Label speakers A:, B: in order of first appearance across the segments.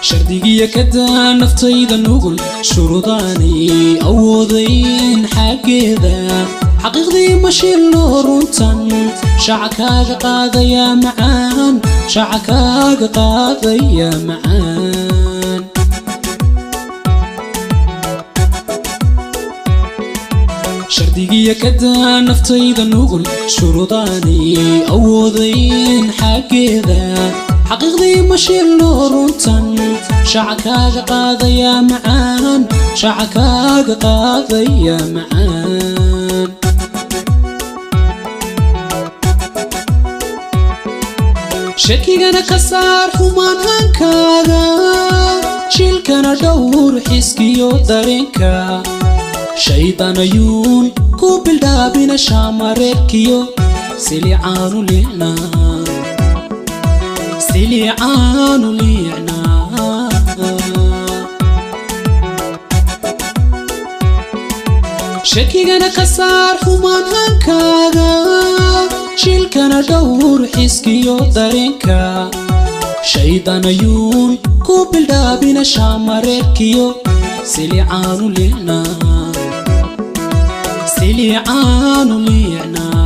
A: Shardigiya kadaa naftayda nugul shuruudaanay awoodayn xaggeeda xaqiiqdii ma shilno runtan shaaca kaaga qaadaya macaan shaaca kaaga qaadaya macaan Shardigiya kadaa naftayda nugul shuruudaanay awoodayn xaggeeda xaqiiqdii ma shilno runtan shaaca kaaga qaadaya macaan shaaca kaaga qaadaya macaan Shakigana ka saar xumaan hankaaga shilkana dhowr xiskiyo dareenka shaydaanayuun ku bildhaabina shaamareerkiyo silicaanu liicnaa silicaanu liicnaa Shakigana ka saar xumaan hankaaga shilkana dhowr xiskiyo dareenka shaydaanayuun ku bildhaabina shaamareerkiyo silicaanu liicnaa silicaanu liicnaa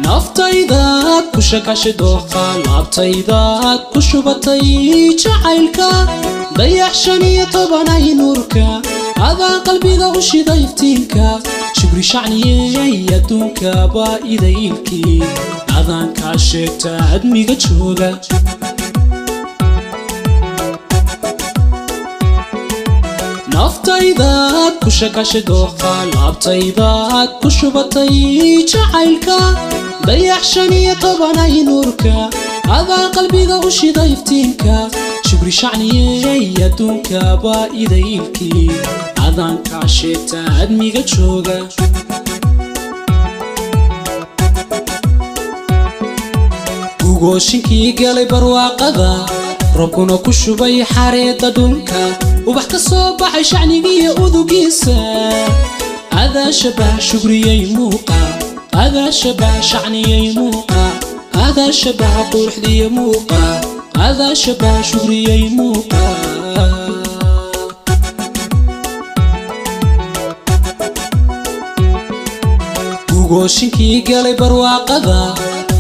A: Naftaydaad ku shakashay dooqa laabtaydaad ku shubatay jacaylka dayax 15 ay nuurka adaa qalbiga u shiday iftiinka shukri shacniyey adduunka baa idaylkii adaan kaa sheegta admiga jooga Naftaydaad ku shakashay dooqa laabtaydaad ku shubatay jacaylka dayax 15 ay nuurka adaa qalbiga u shiday iftiinka shukri shacniyey adduunka baa idaylkii adaan kaa sheegta admiga jooga Gooshinkii galay barwaaqada roobkuna ku shubay xareedda dhulka ubax ka soo baxay shacnigiiyo udugiisa adaa shabah shugriyey muuqa adaa shabah shacniyey muuqa adaa shabah quruxdiyo muuqa adaa shabah shugriyey muuqa Gooshinkii galay barwaaqada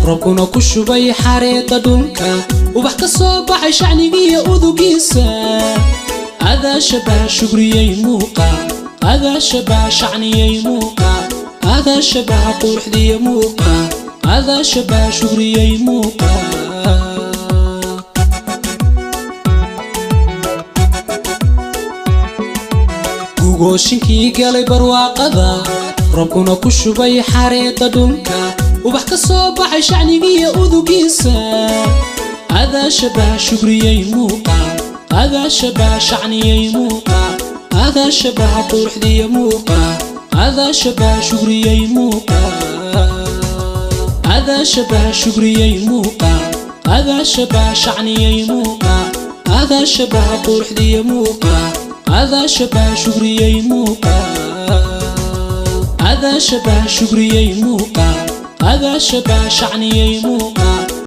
A: roobkuna ku shubay xareedda dhulka ubax ka soo baxay shacnigiiyo udugiisa adaa shabah shugriyey muuqa adaa shabah shacniyey muuqa adaa shabah quruxdiyo muuqa adaa shabah shugriyey muuqa Gooshinkii galay barwaaqada roobkuna ku shubay xareedda dhulka ubax ka soo baxay shacnigiiyo udugiisa adaa shabah shugriyey muuqa adaa shabah shacniyey muuqa adaa shabah quruxdiyo muuqa adaa shabah shugriyey muuqa adaa shabah shugriyey muuqa adaa shabah shacniyey muuqa adaa shabah quruxdiyo muuqa adaa shabah shugriyey muuqa adaa shabah shugriyey muuqa adaa shabah shacniyey muuqa